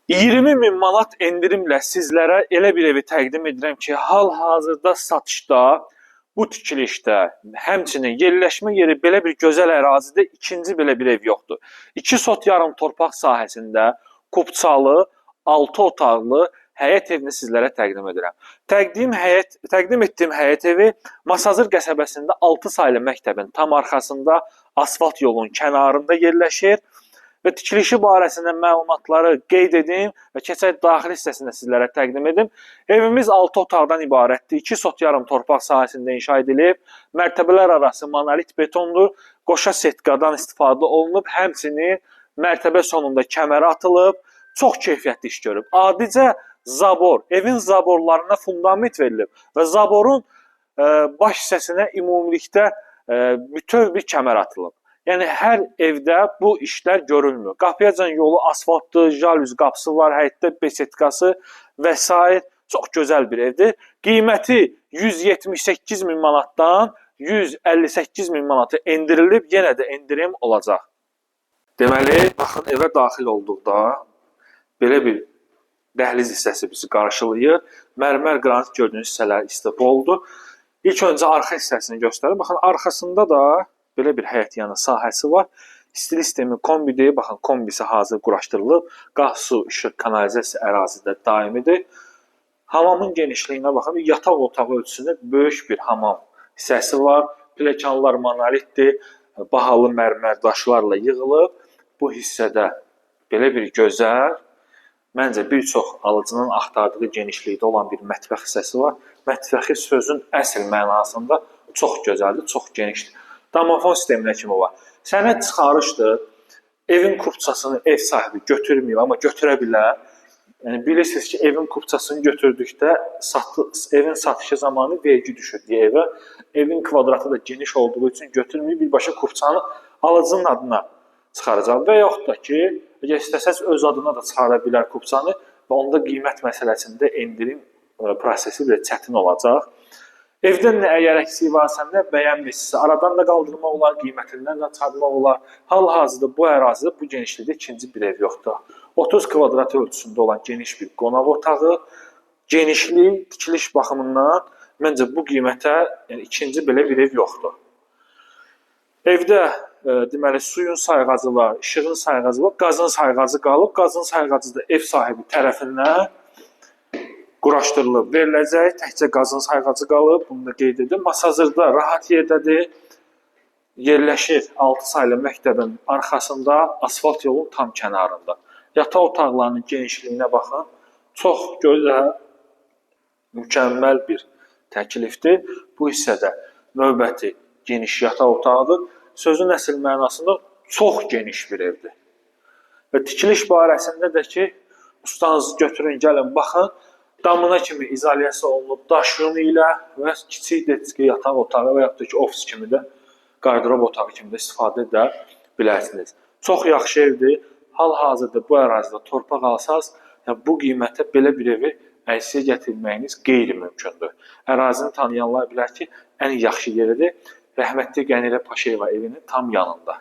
20 min manat endirimlə sizlərə elə bir evi təqdim edirəm ki, hal-hazırda satışda, bu tikilişdə, həmçinin yerləşmə yeri belə bir gözəl ərazidə ikinci belə bir ev yoxdur. 2 sot yarım torpaq sahəsində kupçalı, 6 otaqlı həyət evini sizlərə təqdim edirəm. Təqdim etdiyim həyət evi Masazır qəsəbəsində 6 saylı məktəbin tam arxasında, asfalt yolun kənarında yerləşir. Və tikilişi barəsində məlumatları qeyd edim və keçək daxili hissəsində sizlərə təqdim edim. Evimiz 6 otaqdan ibarətdir. 2 sot yarım torpaq sahəsində inşa edilib. Mərtəbələr arası monolit betondur. Qoşa setkadan istifadə olunub. Həmçinin mərtəbə sonunda kəmərə atılıb. Çox keyfiyyətli iş görüb. Adicə zabor, evin zaborlarına fundament verilib və zaborun baş hissəsinə ümumilikdə bütöv bir kəmər atılıb. Yəni hər evdə bu işlər görülmür. Qapıyacan yolu asfaltdır, jalüz qapısı var, həyətdə besetkası və sair. Çox gözəl bir evdir. Qiyməti 178 min manatdan 158 min manata endirilib, yenə də endirim olacaq. Deməli, baxın, evə daxil olduqda belə bir dəhliz hissəsi bizi qarşılayır. Mərmər qranit gördüyünüz hissələr istifa oldu. İlk öncə arxa hissəsini göstərim. Baxın, arxasında da belə bir həyət yanı sahəsi var. İstilik sistemi kombidir. Baxın, kombisi hazır quraşdırılıb. Qaz, su, işıq, kanalizasiya ərazidə daimidir. Hamamın genişliyinə baxın. Bir yataq otağı ölçüsündə böyük bir hamam hissəsi var. Pilləkənlər monolitdir. Bahalı mərmər daşlarla yığılıb. Bu hissədə belə bir gözəl, məncə bir çox alıcının axtardığı genişlikdə olan bir mətbəx hissəsi var. Mətbəxi sözün əsl mənasında çox gözəldir, çox genişdir. Damafon sisteminə kimi var. Sənəd çıxarışdır. Evin kupçasını ev sahibi götürmüyor, amma götürə bilər. Yəni bilirsiniz ki, evin kupçasını götürdükdə evin satışı zamanı vergi düşür deyə evə. Evin kvadratı da geniş olduğu üçün götürmüyor, birbaşa kupçanı alıcının adına çıxaracaq. Və yaxud da ki, əgər istəsəz öz adına da çıxara bilər kupçanı və onda qiymət məsələsində endirim prosesi belə çətin olacaq. Evdə nə əgər əksiyi varsa, nə bəyənmirsinizsə, aradan da qaldırmaq olar, qiymətindən də çıxartmaq olar. Hal-hazırda bu ərazidə, bu genişlikdə ikinci bir ev yoxdur. 30 kvadrat ölçüsündə olan geniş bir qonaq otağı, genişlik, tikiliş baxımından məncə bu qiymətə, yəni ikinci belə bir ev yoxdur. Evdə deməli suyun sayğacı var, işığın sayğacı var, qazın sayğacı qalıb. Qazın sayğacı da ev sahibi tərəfindən quraşdırılıb, veriləcək. Təkcə qazın sayğacı qalıb, bunu da qeyd edim. Masazırda rahat yerdədir. Yerləşir 6 saylı məktəbin arxasında, asfalt yolun tam kənarında. Yataq otaqlarının genişliyinə baxın. Çox gözəl, mükəmməl bir təklifdir. Bu hissədə növbəti geniş yataq otağıdır. Sözün əsl mənasında çox geniş bir evdir. Və tikiliş barəsində də ki, ustanızı götürün, gəlin, baxın. Damına kimi izolyasiya olunub daş yunu ilə və kiçik detski yataq otağı və yaxud da ki, ofis kimi də, qardırob otağı kimi də istifadə edə bilərsiniz. Çox yaxşı evdir. Hal-hazırda bu ərazidə torpaq alsaz, yəni bu qiymətə belə bir evi əysiyə gətirməyiniz qeyri-mümkündür. Ərazini tanıyanlar bilər ki, ən yaxşı yeridir. Rəhmətli Qənirə Paşayeva evinin tam yanında.